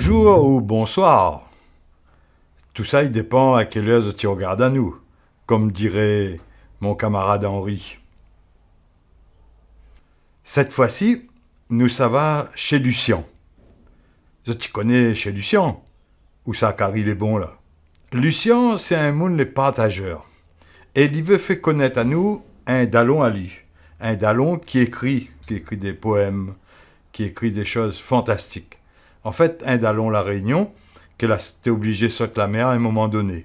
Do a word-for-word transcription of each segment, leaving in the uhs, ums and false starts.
Bonjour ou bonsoir. Tousa i dépan a kèl èr zot i rogard anou, konm diré mon kamarad Henri. Sèt foi-si, nou sava shé Lucian. Zot i koné shé Lucian, ousa kari lé bon la. Lucian, sé in moun lé partazèr. É li vé fé konèt anou in dalon ali. In dalon ki ékri, ki ékri dé poèm, ki ékri dé shoz fantastik. An fèt, in dalon La Rényon, ke la té oblijé sot la mèr a in moman doné.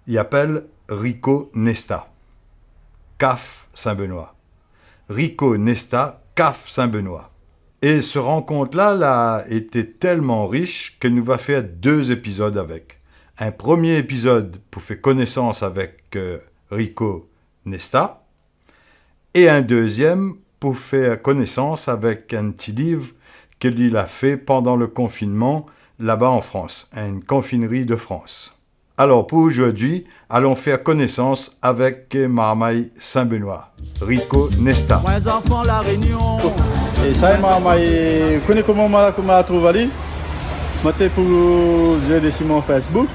I apèl Rico Nesta. Kaf Sin-Benoi. Rico Nesta, Kaf Sin-Benoi. É se rankont-la la été tèlman rish ke nou va fé dé zépizod avèk. In promié épizod pou fé konésans avèk, euh, Rico Nesta, é in dézièm pou fé konésans avèk in ti liv ke li la fé pandan le konfinman laba an Frans, in konfinri de Frans. Alor, pou zordi, alon fé konésans avèk marmay Sin-Benoi, Rico Nesta. Mwin zanfan La Rényon. É sa, marmay, ou koné koman mwin la, koman la trouv ali ? Mwin té pou zoué dési mon Facebook.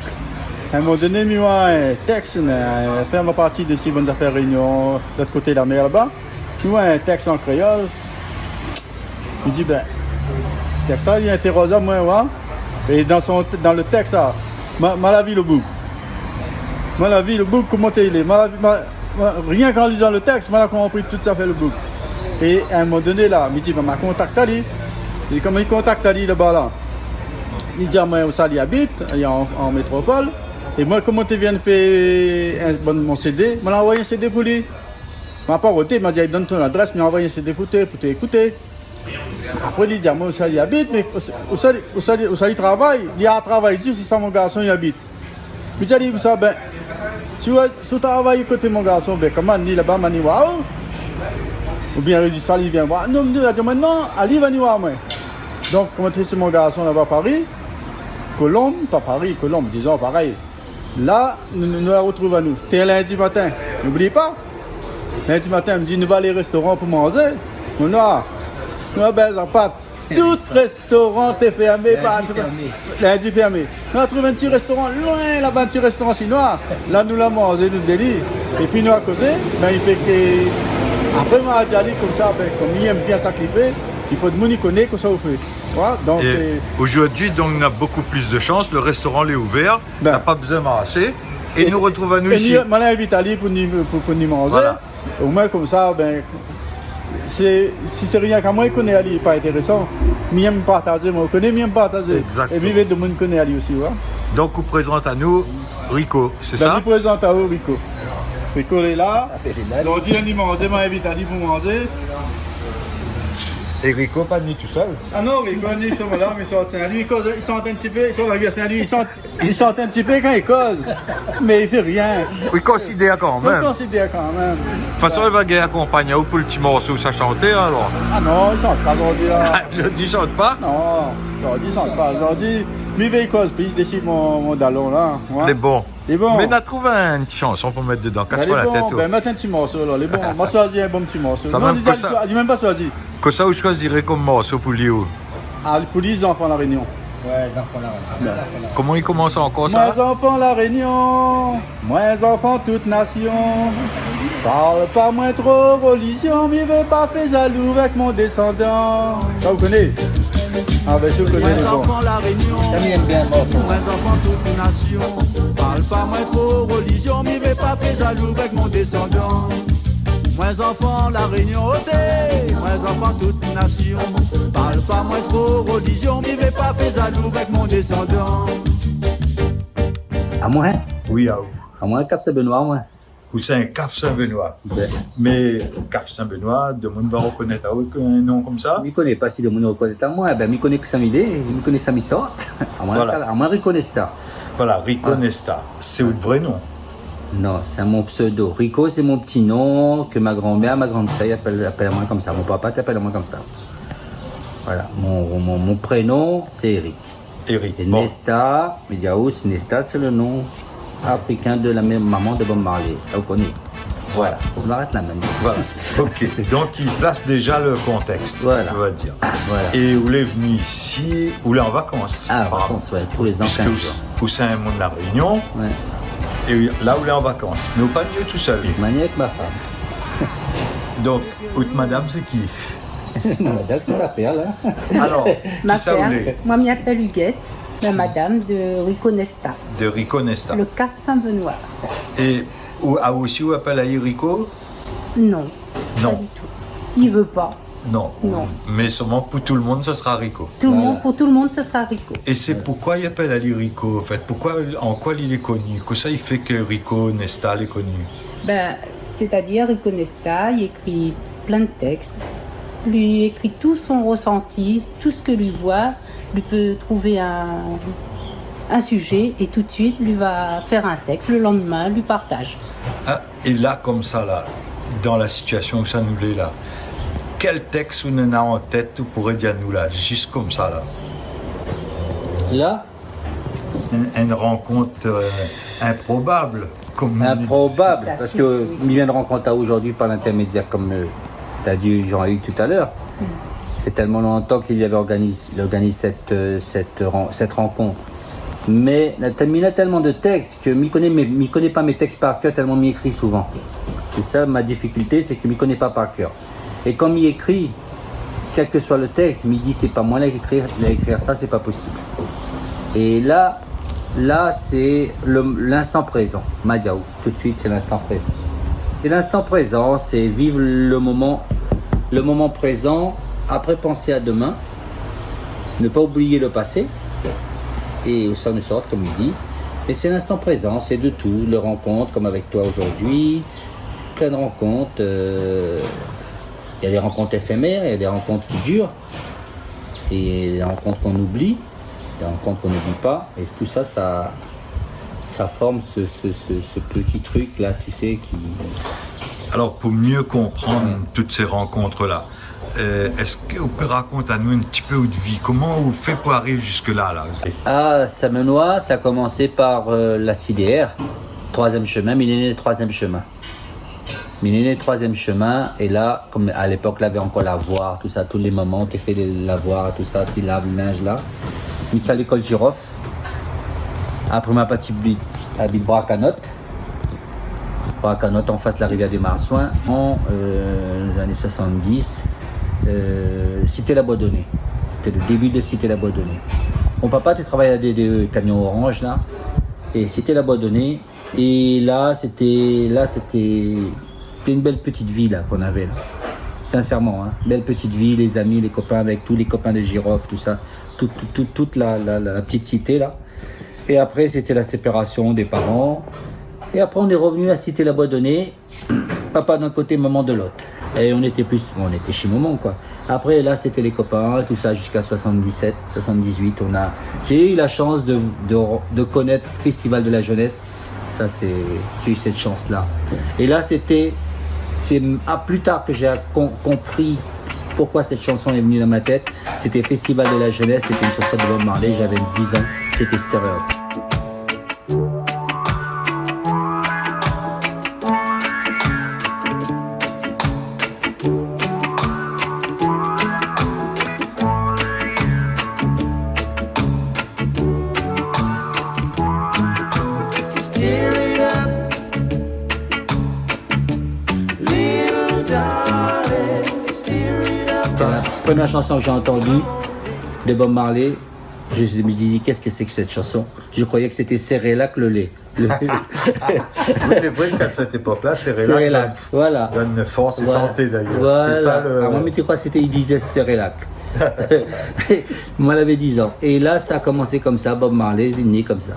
A in moman doné, mi oi in tèks, in, fé mon parti dési bann zafèr Rényon, lot koté la mèr laba. Mi oi in tèks an kréol. Mi di, bin, tèks-la, li intérésan amwin, wa. É dan son, dan le tèks-la, ma, ma la vi le boug. Ma la vi le boug, koman té i lé. Ma la vi, ma, ma, rienk an lizan le tèks, ma la konpri tout zafèr le boug. É a in moman doné la, mi di, bin, ma kontakt ali. É koman mi kontakt ali laba la ? Li di amwin ousa li abit, li an, an métropol. É mwin, koman té vien fé in, bon, mon CD, ma la anvoy in CD pou li. Ma pa roté, ma di, ali donn ton ladrès, mi anvoy in CD pou té, pou té ékouté. Apré, li di amwin ousa li abit, mé ousa, ousa li, ousa li, ousa li travay, li la travay zis ousa mon garson i abit. Mi di ali konmsa, bin, si ou, si ou travay koté mon garson, bin, koman ni laba, ma ni oir aou. Oubien, li di sa, li vien oir. Non, li la di amwin, non, ali va ni oir amwin. Donk, koman té sé mon garson laba Pari, Kolonb, pa Pari, Kolonb, dizon parèy. La, nou, nou, nou la artrouv anou. Té lindi matin, oubli pa. Lindi matin, mi di, nou va alé restoran pou manzé. Nou, nou, nou, bin, sa pa. Tout restoran té fèrmé. Lindi fèrmé. Lindi fèrmé. Nou la trouv in ti restoran lwin laba, in ti restoran sinoi. La, nou la manzé, nou déli. Épi nou la kozé, bin, i fé ke, apré, ma la di ali konmsa, bin, kom li èm bien sak li fé, i fo demoun i koné kosa ou fé. Voilà, donk, é, euh, zordi, donk, na bokou plis de shans, le restoran lé ouvèr, bin, na pa bezoin marshé, é, é nou artrouv anou isi. É mi, ma la invit ali pou ni, pou, pou ni manzé. Voilà. Omwin konmsa, bin, sé, si sé rienk amwin i koné ali, pa intérésan. Mi èm partazé, mwin, ou koné, mi èm partazé. Exactement. É mi vé demoun koné ali osi, wa. Donk, ou prézant anou Rico, sé sa ? Bin, mi prézant aou Rico. Rico lé la. Zordi, ni manzé, ma invit ali pou manzé. É Rico pa ni tousèl. Ah non, Rico ni, son la, mé son, sé ali, i koz, i sant in ti pé, son la, sé ali, i sant, i sant in ti pé kan i koz. Mé i fé rien. I konsidèr kan mèm. I konsidèr kan mèm. De tout fason, li va gingn akonpagn aou pou le ti morso ou sa shanté, alor. Ah non, i sant pa zordi la. Zordi, i sant pa ? Non, zordi, i sant pa. Zordi, mi vé koz plis dési mon, mon dalon la, wa. Lé bon. Lé bon. Mé na trouv in ti shanson pou mèt dedan. Kas pa la tèt, oh. Bin, mèt in ti morso la, lé bon. Ma shoizi in bon ti morso. Non, mèm li la, li la mèm pa shoizi. Kosa ou shoiziré kom morso pou li, ou ? Ah, pou li, Zanfan La Rényon. Ouais, Zanfan La Rényon. Bin. Koman i komans ankor, sa ? Mwin zanfan La Rényon, mwin zanfan tout nasion. Parl pa mwin tro relizion, mi vé pa fé zalou avèk mon désandan. Sa, ou koné ? Ah, bin, si ou koné, lé bon. Mwin zanfan La Rényon. Sa, mi èm bien, bon. Mwin zanfan tout nasion. Parl pa mwin tro relizion, mi vé pa fé zalou avèk mon désandan. Mwin zanfan La Rényon, oté. Mwin zanfan tout nasion. Parl pa mwin tro relizion, mi vé pa fé zalou avèk mon désandan. Amwin ? Oui, aou. Amwin, Kaf Sin-Benoi, mwin. Ou sé in Kaf Sin-Benoi. Bin. Mé Kaf Sin-Benoi, demoun va rokonèt aou èk in non konmsa ? Mi koné pa si demoun i rokonèt amwin. Bin, mi koné kosa mi lé, mi koné sa mi sort. Amwin, voilà. Amwin, Rico Nesta. Voilà, Rico Nesta. Sé out vré non ? Non, sé mon pseudo. Rico, sé mon ti non ke ma granmèr, ma gran sèr i apèl, apèl amwin konmsa. Mon papa té apèl amwin konmsa. Voilà, mon, mon, mon prénon, sé Eric. Eric, bon. É Nesta, mi di aou, Nesta, sé le non afrikin de la mèm momon de Bob Marley. Ou koné. Voilà, on va rester là même. Voilà. Ok. Donc, il place déjà le contexte, voilà, on va dire. Voilà. Et ou lé venu ici, ou lé en vacances, apparemment. Ah, en vacances, ouais, tous les ans, quinze jours. Puisque ou, ou sé in moun La Réunion. Ouais. Et là, ou lé en vacances. Mais ou pa ni tout seul. M'a ni avec ma femme. Donc, out madam, c'est qui ? Ma madam, c'est ma perle, hein. Alors, qui ça ou lé ? Ma perle, moi, mi apèl Huguette, la madame de Rico Nesta. De Rico Nesta. Le Cap Saint-Benoît. Et ou, ah, aussi, ou apèl ali Rico ? Non, non, pas du tout. Il veut pas. Non. Non. Mais seulement pour tout le monde, ça sera Rico. Tout le monde, voilà. Pour tout le monde, ça sera Rico. Et c'est pourquoi il appelle ali Rico, en fait ? Pourquoi, en quoi il est connu ? Qu'est-ce qui fait que Rico Nesta est connu ? Ben, c'est-à-dire, Rico Nesta, il écrit plein de textes. Lui écrit tout son ressenti, tout ce que lui voit, lui peut trouver un, un sujet et tout de suite, lui va faire un texte. Le lendemain, lui partage. Ah, é la, konmsa la, dan la sitiasion ousa nou lé la, kèl tèks ou néna an tèt ou pouré dir anou la, zis konmsa la ? La ? In, in rankont, euh, inprobab, konm nou di. Inprobab, parske mi vien rankont aou zordi par l'intermédiaire, konm, euh, la di Jean-Hugues tout à l'heure. C'est tellement longtemps qu'il y avait organis-, organisé cette, euh, cette ren-, cette rencontre. Mé na tèl-, mi na tèlman de tèks ke mi koné, mi, mi koné pa mé tèks par kèr, tèlman mi ékri souvan. Sé sa ma difikilté, sé ke mi koné pa par kèr. É kan mi ékri, kèl ke soi le tèks, mi di, sé pa moin la ékri, la ékri sa, sé pa posib. É la, la, sé le, l'instan prézan, ma di aou. Tout de suite, c'est l'instant présent. Et l'instant présent, c'est vivre le moment, le moment présent, après penser à demain, ne pas oublier le passé, et ça nous sort, comme il dit. Et c'est l'instant présent, c'est de tout, les rencontres comme avec toi aujourd'hui, plein de rencontres, euh, il y a des rencontres éphémères, il y a des rencontres qui durent, et des rencontres qu'on oublie, des rencontres qu'on n'oublie pas, et tout ça, ça, ça forme ce, ce, ce, ce petit truc-là, tu sais, qui... Alors, pour mieux comprendre toutes ces rencontres-là, euh, est-ce que ou pé rakont anou in ti pé out vi ? Koman ou fé pou ariv ziska la, la ? Ah, Saint-Benoît, ça a commencé par, euh, la C D R, troisième chemin, mi lé né le troisième chemin. Mi lé né troisième chemin, é la, konm a lépok, lavé ankor lavoir, tout sa, tout lé momon té fé lé lavoir, tout sa, té lav linz la. Mi té sava lékol Jirof. Apré, ma parti abit, abit Bras-Canot. Bras-Canot, an fas la rivièr dé Marsouin. An, euh, lé zané soisann-dis, euh, Cité Labourdonnais. Sété le début de Cité Labourdonnais. Mon papa té travay a dé, dé kamion Orange, la. É Cité Labourdonnais, É la, sété, la, sété, sété une belle petite vie, la, qu'on avait, la. Sincèrement, hein. Belle petite vie, les amis, les copains, avec tous les copains de Jirof, tout ça. Tout, tout, tout, toute la, la, la, la petite cité, là. Et après, c'était la séparation des parents. Et après, on est revenu à Cité Labourdonnais. Papa d'un côté, maman de l'autre. Et on était plus, on était chez maman, quoi. Après, là, c'était les copains, tout ça, jusqu'à soixante-dix-sept, soixante-dix-huit. On a, j'ai eu la chance de, de, de connaître Festival de la Jeunesse. Ça, c'est, j'ai eu cette chance-là. Et là, c'était, c'est à plus tard que j'ai com-, compris pourquoi cette chanson est venue dans ma tête. C'était Festival de la Jeunesse, c'était une chanson de Bob Marley, j'avais dix ans, c'était Stéréo. Stir it up. Little darling, stir it up. C'est la première chanson que j'ai entendue de Bob Marley. Je me dis, qu'est-ce que c'est que cette chanson ? Je croyais que c'était Cerelac le lait. Le... Oui, c'est vrai qu'à cette époque-là, Cerelac donne, voilà, donne force et santé, d'ailleurs. Voilà. C'était ça le... Ah, moi, mi té kroi sété, i dizé sété Cerelac. Moi, lavé dix ans. Et là, ça a commencé comme ça, Bob Marley, il est né comme ça.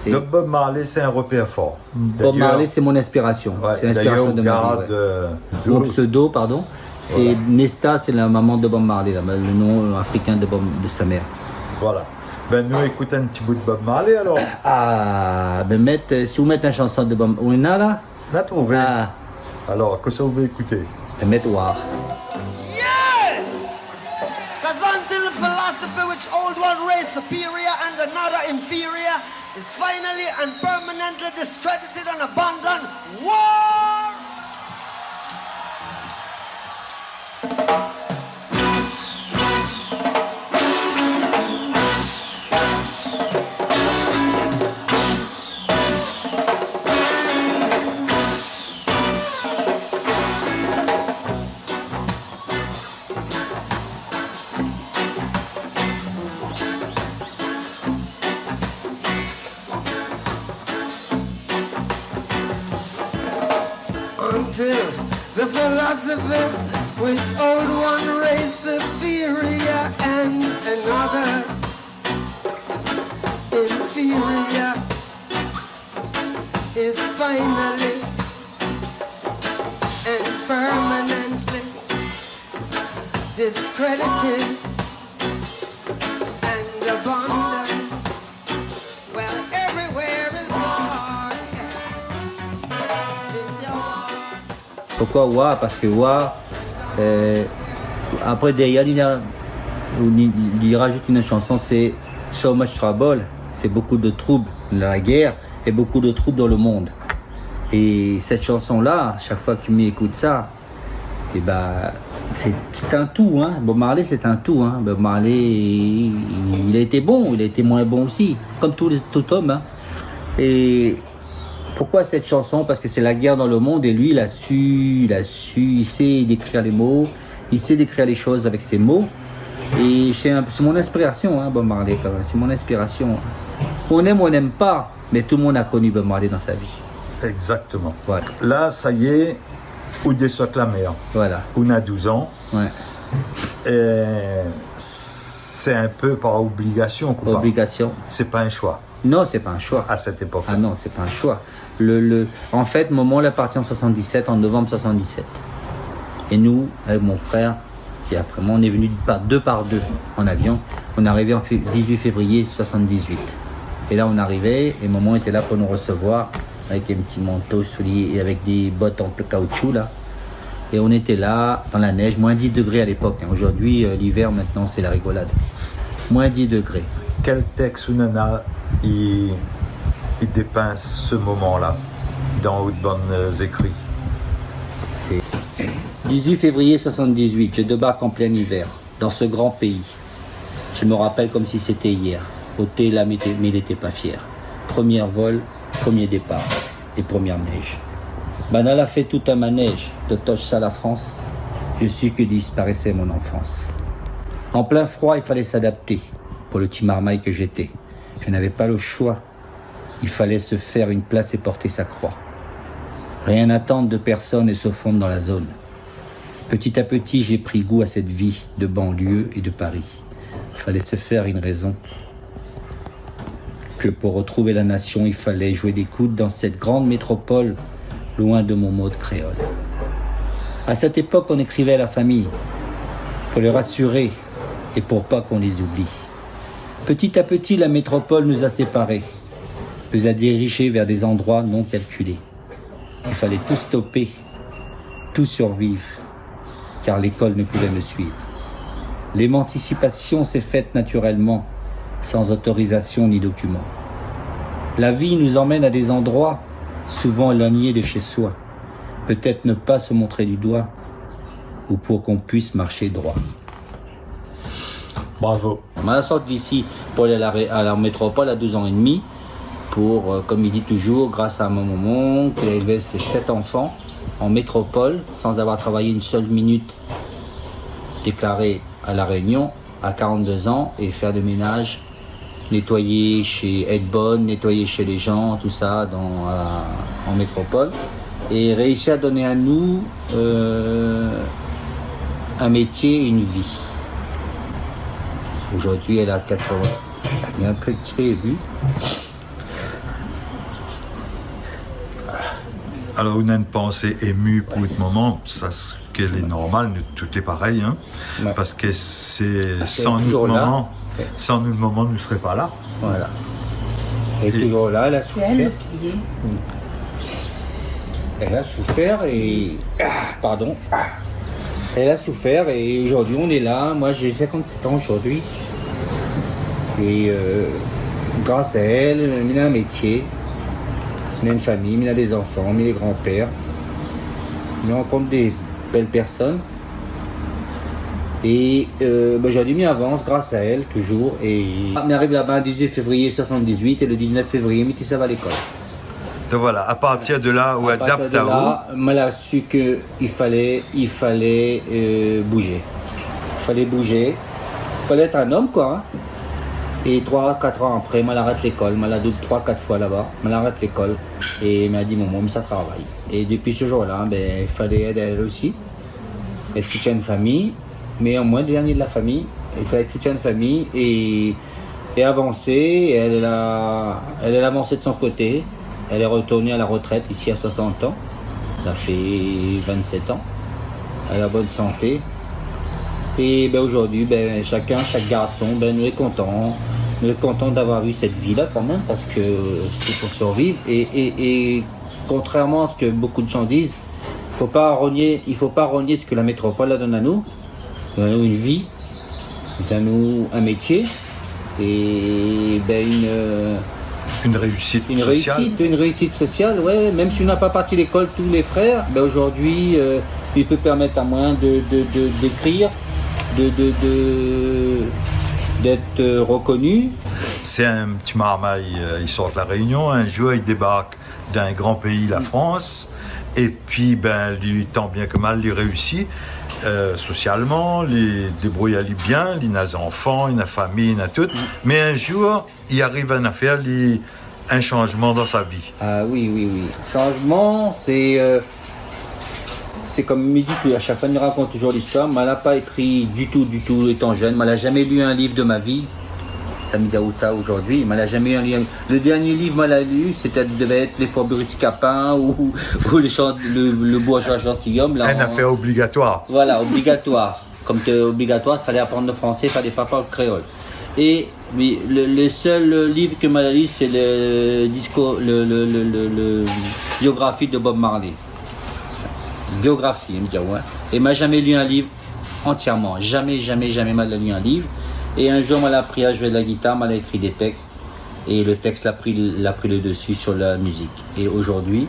Et donc, Bob Marley, c'est un repère fort. Bob Marley, c'est mon inspiration. Ouais, c'est l'inspiration de ma vie, ouais. D'ailleurs, ou gard, euh, mon pseudo, pardon, c'est Nesta, c'est la maman de Bob Marley, là, le nom africain de Bob, de sa mère. Voilà. Ben, nou ékout in ti bout de Bob Marley, alors. Ah, ben, mèt, euh, si ou mèt in chanson de Bob, ou néna la ? Na trouvé. Ah. Alors, kosa ou vé ékouté ? Ben, mèt War. Yeah! 'Cause until the philosophy which hold one race superior and another inferior is finally and permanently discredited and abandoned, war Philosopher, which old one race superior and another inferior is finally and permanently discredited and abandoned. Well, everywhere is war. This your war. Pourquoi war ? Parce que war, euh, après, derrière, il y a, il, il rajoute une chanson, c'est So Much Trouble, c'est beaucoup de troubles, la guerre, et beaucoup de troubles dans le monde. Et cette chanson-là, chaque fois que tu m'écoutes ça, eh ben, c'est, c'est un tout, hein. Bob Marley, c'est un tout, hein. Bob Marley, il, il a été bon, il a été moins bon aussi, comme tous les, tout homme, hein. Et pourquoi cette chanson ? Parce que c'est la guerre dans le monde et lui, il a su, il a su, il sait décrire les mots, il sait décrire les choses avec ses mots. Et c'est un, c'est mon inspiration, hein, Bob Marley, quand même. C'est mon inspiration, hein. On aime ou on n'aime pas, mais tout le monde a connu Bob Marley dans sa vie. Exactement. Ouais. Là, ça y est, ou désaute la mer. Voilà. Ou n'a douze ans. Ouais. Et c'est un peu par obligation, quoi. Obligation. C'est pas un choix. Non, c'est pas un choix. À cette époque-là. Ah non, c'est pas un choix. Le, le, en fait, momon la parti en soixante-dix-sept, en novembre soixante-dix-sept. Et nous, avec mon frère, et après moi, on est venu par deux par deux en avion. On est arrivé en fé-, dix-huit février soixante-dix-huit. Et là, on arrivait, et momon était là pour nous recevoir avec un petit manteau sous lui et avec des bottes en caoutchouc, là. Et on était là, dans la neige, moins dix degrés à l'époque, hein. Aujourd'hui, euh, l'hiver, maintenant, c'est la rigolade. Moins dix degrés. Quel texte ou néna i, i dépeint ce moment-là dans out bann, euh, écrit ? C'est dix-huit février soixante-dix-huit, je débarque en plein hiver, dans ce grand pays. Je me rappelle comme si c'était hier. Oté la, mi té, mi lété pa fièr. Premier vol, premier départ et première neige. Banna la fé tout in manéj, totosh sa la Frans, je sus ke disparésé mon anfans. En plein froid, il fallait s'adapter pour le ti marmay ke j'étais. Je n'avais pas le choix. Il fallait se faire une place et porter sa croix. Rien attendre de personne et se fondre dans la zone. Petit à petit, j'ai pris goût à cette vie de banlieue et de Paris. Fallait se faire une raison que pour retrouver la nation, il fallait jouer des coudes dans cette grande métropole, loin de mon mode créole. À cette époque, on écrivait à la famille pour les rassurer et pour pas qu'on les oublie. Petit à petit, la métropole nous a séparés, nous a dirigés vers des endroits non calculés. Il fallait tout stopper, tout survivre, car l'école ne pouvait me suivre. L'émancipation s'est faite naturellement, sans autorisation ni document. La vie nous emmène à des endroits souvent éloignés de chez soi. Peut-être ne pas se montrer du doigt, ou pour qu'on puisse marcher droit. Bravo. Ma la sort d'isi pou alé a la ré-, a la métropol a douz an é demi, pou, euh, kom i di toujour, gras a mon momon, ki la élvé sé sèt anfan an métropol, san avoir travay in sèl minit, déklaré a La Rényon a karant-dé zan, é fèr de ménaj, nétoyé shé Edbon, nétoyé shé lé jan, tousa, dan, euh, an métropol, é réisi a doné anou, euh, in métié, in vi. Zordi, èl a katrovin, èl a in ti pé ému. Alor, ou néna in pansé ému pou out momon, sa, sak lé normal, nou tout lé parèy, in. Ouais. Parske sé, parske san out momon, san out momon, nou sré pa la. Voilà. É toujour la, èl a soufèr. Sé èl lo pilié. Èl a soufèr é, ah, pardon. Ah. Èl a soufèr é zordi nou lé la. Moin, mi na sinkant-sèt an zordi. É, euh, gras a èl, mi na in métié, mi na in fami, mi na dé zanfan, mi lé granpèr. Mi rankont dé bèl pèrsone. É, euh, bin, zordi mi avans gras a èl, toujour. É mi ariv laba le dizuit févrié soisant-dizuit é le diznèf févrié, mi té sava lékol. Donk voilà, a partir de la, ou adapt aou. A partir de la, moin la su ke i falé, i falé, euh, bouzé. I falé bouzé. I falé èt in om, koi, in. É troi, kat an apré, ma la arèt lékol, ma la doub troi, kat foi laba, ma la arèt lékol. É ma di, momon, mi sa travay. É dopi se zour-la, bin, i falé èd aèl osi, èd soutien de famiy. Mé omoin, dernié de la famiy, i falé èd soutien de famiy é, é avansé. Èl la, èl, èl la avansé de son koté. Èl lé retourné a la rotrèt isi a soisant an. Sa fé vinn-sèt an. Èl la bone santé. É bin, zordi, bin, shakinn, shak garson, bin, nou lé kontan. Nou lé kontan d'avoir u sèt vi-la kan mèm, parske sé pou sirviv. É, é, é kontrèrman a se ke bonpé de moun i di, fo pa renié, i fo pa renié se ke la métropol la donn anou. Nou néna in vi, nou néna in métié, é, bin, in, eu, Une réussite une sociale. Réussite, une réussite sociale, ouais, ouais. Mèm si nou la pa parti lékol, tout lé frèr, bin, zordi, eu, i pé pèrmèt amoin de, de, de, d'ékrir, de, de, de, d'èt, eu, rekoni. Sé in ti marmay, eu, i sort La Rényon, in zour i débark dan in gran péi, la Frans. Épi, bin, li, tan bien ke mal, li réisi, eu, sosialman, li débrouy ali bien, li néna zanfan, li néna famiy, li néna tout. Mé in zour, i ariv in afèr, li, in shanjman dan sa vi. Ah oui, oui, oui. Shanjman, sé, eu, sé kom mi di tou, a shak foi, mi rakont touzour listoir. Ma la pa ékri ditou, ditou, étan jenn. Ma la zamé li in liv de ma vi. Sa mi di aou sa zordi, ma la zamé li. Le dernié liv ma la li, sété, devé èt Les Faubourgs Scapin ou, ou le chan-, le, Le Bourgeois Gentilhomme, la. In afèr obligatoir. Voilà, obligatoir. Kom té obligatoir, falé aprann le fransé, falé pa parl kréol. É, mé le, le sèl liv ke ma la li, sé le diskour, le, le, le, le, le biografi de Bob Marley. Biografi, mi di aou, in. É ma zamé li in liv antièrman. Zamé, zamé, zamé ma la li in liv. É in zour, ma la apri a zoué de la gitar, ma la ékri dé tèks. É le tèks la pri, la pri le desi sur la mizik. É zordi,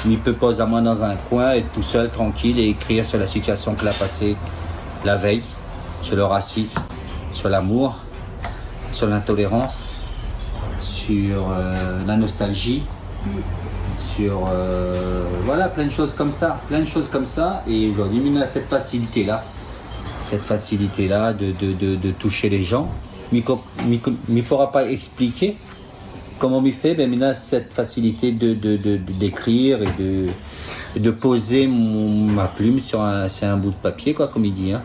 mi pé poz amoin dan in koin, èt tousèl, trankil, é ékrir sur la sitiasion ke la pasé la vèy, sur le rasism, sur lamour, sur l'intolérance, sur, eu, la nostalgie, sur, eu, voilà, plin de shoz komsa, plin de shoz komsa. É zordi, mi néna sèt fasilité-la, sèt fasilité-la de, de, de, de toush lé jan. Mi ko-, mi ko-, mi poura pa éksplik koman mi fé, bin, mi néna sèt fasilité de, de, de, de, d'ékrir é de, de poz mon, ma plim sur in, sur in bout de papié, koi, kom i di, in.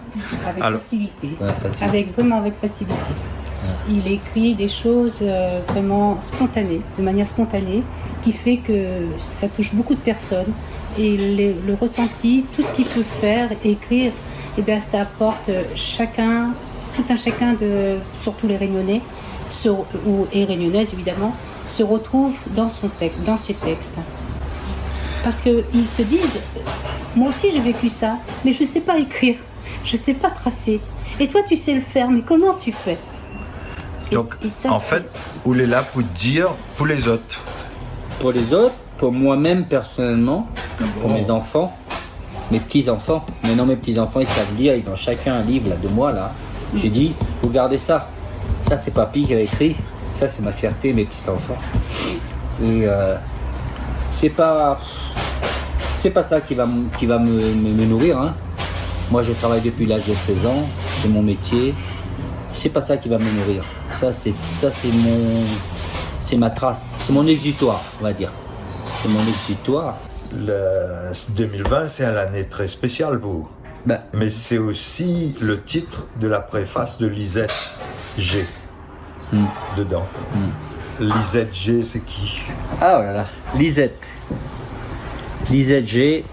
Avec facilité. Alor, ouais, facile. Avec, vraiment avec facilité. Ouais. Il écrit des choses, euh, vraiment spontanées, de manière spontanée, qui fait que ça touche beaucoup de personnes. Et les, le ressenti, tout ce qu'il peut faire, écrire, eh bien, ça apporte, euh, chacun, tout un chacun de, surtout les Réunionnais, se, ou, et Réunionnaises, évidemment, se retrouvent dans son texte, dans ses textes. Parce que ils se disent, moi aussi j'ai vécu ça, mais je sais pas écrire, je sais pas tracer. Et toi, tu sais le faire, mais comment tu fais ? Et, donc, et ça, en fait, ou lé la pou dir pou lézot. Pou lézot, pou moin mèm pèrsonèlman, pou mé zanfan, mé ti zanfan. Mintnan, mé ti zanfan, i sav lir, i zon shakinn in liv la, de moin la. J'ai dit, regardez ça. Ça, c'est papy qui a écrit. Ça, c'est ma fierté, mes petits enfants. Et, euh, c'est pas, c'est pas ça qui va m-, qui va me, me, me nourrir, hein. Moi, je travaille depuis l'âge de seize ans. C'est mon métier. C'est pas ça qui va me nourrir. Ça, c'est, ça, c'est mon, c'est ma trace. C'est mon exutoire, on va dire. C'est mon exutoire. Le deux mille vingt, c'est une année très spéciale pour vous. Bah. Mais c'est aussi le titre de la préface de Lisette G dedans. Hmm. Lisette G, c'est qui ? Ah, oh là là. Lisette. Lisette G,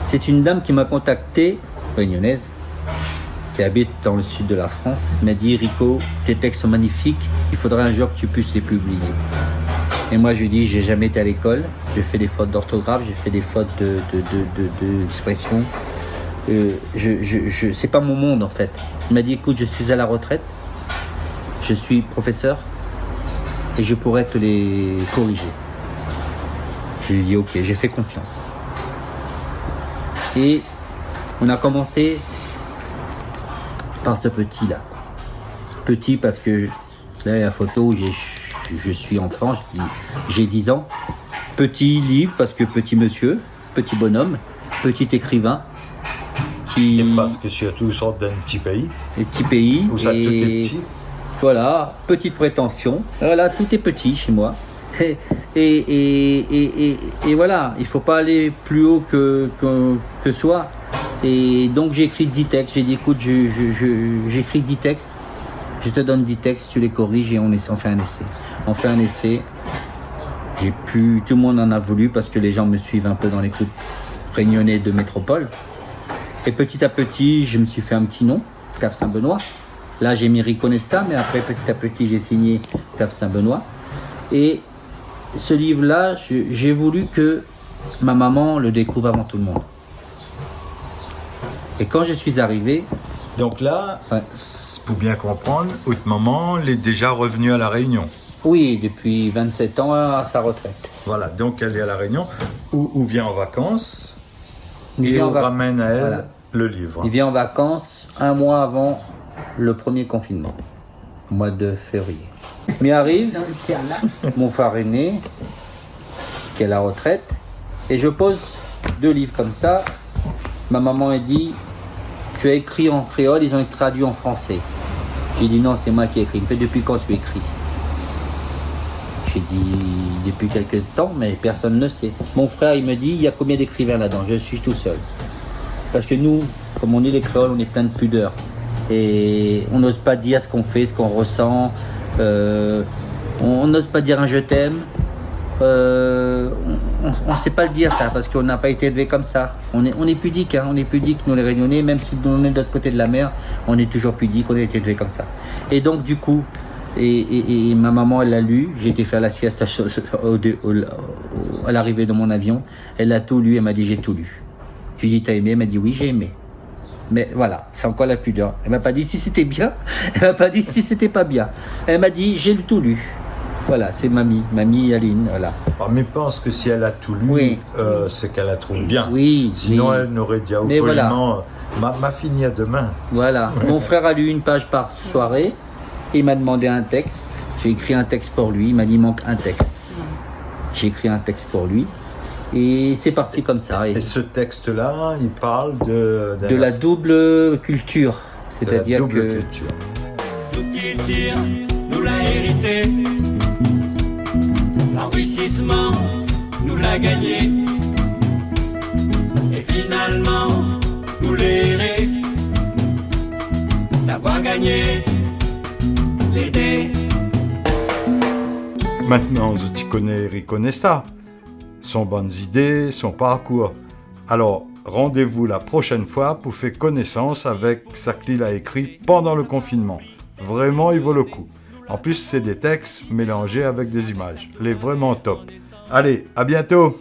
c'est une dame qui m'a contacté, réunionnaise, qui habite dans le sud de la France, m'a dit, Rico, tes textes sont magnifiques, il faudrait un jour que tu puisses les publier. Et moi, je lui dis, j'ai jamais été à l'école, je fais des fautes d'orthographe, je fais des fautes de, de, de, de, de, d'expression. Euh, je, je, je, c'est pas mon monde, en fait. Il m'a dit, écoute, je suis à la retraite, je suis professeur et je pourrais te les corriger. Je lui dis, ok, j'ai fait confiance. Et on a commencé par ce petit-là. Petit parce que là, il y a la photo où j'ai, je suis enfant, j'ai, j'ai dix ans. Petit livre parce que petit monsieur, petit bonhomme, petit écrivain. Qui... Et parce que surtout, ils sortent d'un petit pays. Un petit pays. Où ça, tout est petit. Voilà, petite prétention. Voilà, tout est petit chez moi. Et, et, et, et, et, et voilà, il faut pas aller plus haut que, que, que soi. Et donc j'ai écrit dix textes. J'ai dit, écoute, je, je, je, j'écris dix textes. Je te donne dix textes, tu les corriges et on, essa-, on fait un essai. On fait un essai. J'ai pu, tout le monde en a voulu parce que les gens me suivent un peu dans les groupes réunionnais de métropole. Et petit à petit, je me suis fait un petit nom, Cave Saint-Benoît. Là, j'ai mis Riconesta, mais après, petit à petit, j'ai signé Cave Saint-Benoît. Et ce livre-là, je, j'ai voulu que ma maman le découvre avant tout le monde. Et quand je suis arrivé... Donc là, ouais, c'est pour bien comprendre, votre maman, elle est déjà revenue à La Réunion. Oui, depuis vingt-sept ans à sa retraite. Voilà, donc elle est à La Réunion, où, où vient en vacances, et on ramène à elle le livre. Il vient en vacances un mois avant le premier confinement, au mois de février. Mi ariv, mon frèr aîné, ki lé a la retrèt, é mi poz dé liv konmsa. Ma momon la di, « Tu as écrit en créole, ils ont traduit en français. » J'ai dit, « Non, c'est moi qui ai écrit. » « Mais depuis quand tu écris ? » J'ai dit, « Depuis quelque temps, mais personne ne sait. » Mon frèr i di, « Il y a combien d'écrivains là-dedans ? Je suis tout seul. » Parce que nous, comme on est les créoles, on est plein de pudeur. Et on n'ose pas dire ce qu'on fait, ce qu'on ressent. Euh, on n'ose pas dire un « je t'aime ». Euh, on, on, on sait pas le dire ça, parce qu'on n'a pas été élevé comme ça. On est, on est pudique, hein, on est pudique, nous les Réunionnais, même si on est de l'autre côté de la mer, on est toujours pudique, on a été élevé comme ça. Et donc, du coup, et, et, et ma maman, elle l'a lu, j'ai été faire la sieste au, au, au, à l'arrivée de mon avion. Elle a tout lu, elle m'a dit, « J'ai tout lu. » J'ai dit, « T'as aimé ? » Elle m'a dit, « Oui, j'ai aimé. » Mais voilà, c'est encore la pudeur. Elle m'a pas dit si c'était bien, elle m'a pas dit si c'était pas bien. Elle m'a dit, « J'ai tout lu. » Voilà, c'est mamie, mamie Aline, voilà. Alors, mais je pense que si elle a tout lu, oui, euh, c'est qu'elle a trouvé bien. Oui, sinon, oui, elle n'aurait dit poliment, euh, « Ma, ma fini à demain. » Voilà. Mon frère a lu une page par soirée. Il m'a demandé un texte. J'ai écrit un texte pour lui. Il m'a dit, « Il manque un texte. » J'ai écrit un texte pour lui. Et c'est parti comme ça. Et ce texte-là, il parle de, de la double culture. C'est-à-dire que... Double culture. Tout kiltir nou la érité, lanrisisman nou la gagné. É finalman, nou lé éré d'avoir gagné lé dé. Maintenant, zot i koné Riconesta, son bann zidé, son parkour. Alors, rendez-vous la prochaine fois pour faire connaissance avec ce qu'il a écrit pendant le confinement. Vraiment, il vaut le coup. En plus, c'est des textes mélangés avec des images. Il est vraiment top. Allez, à bientôt.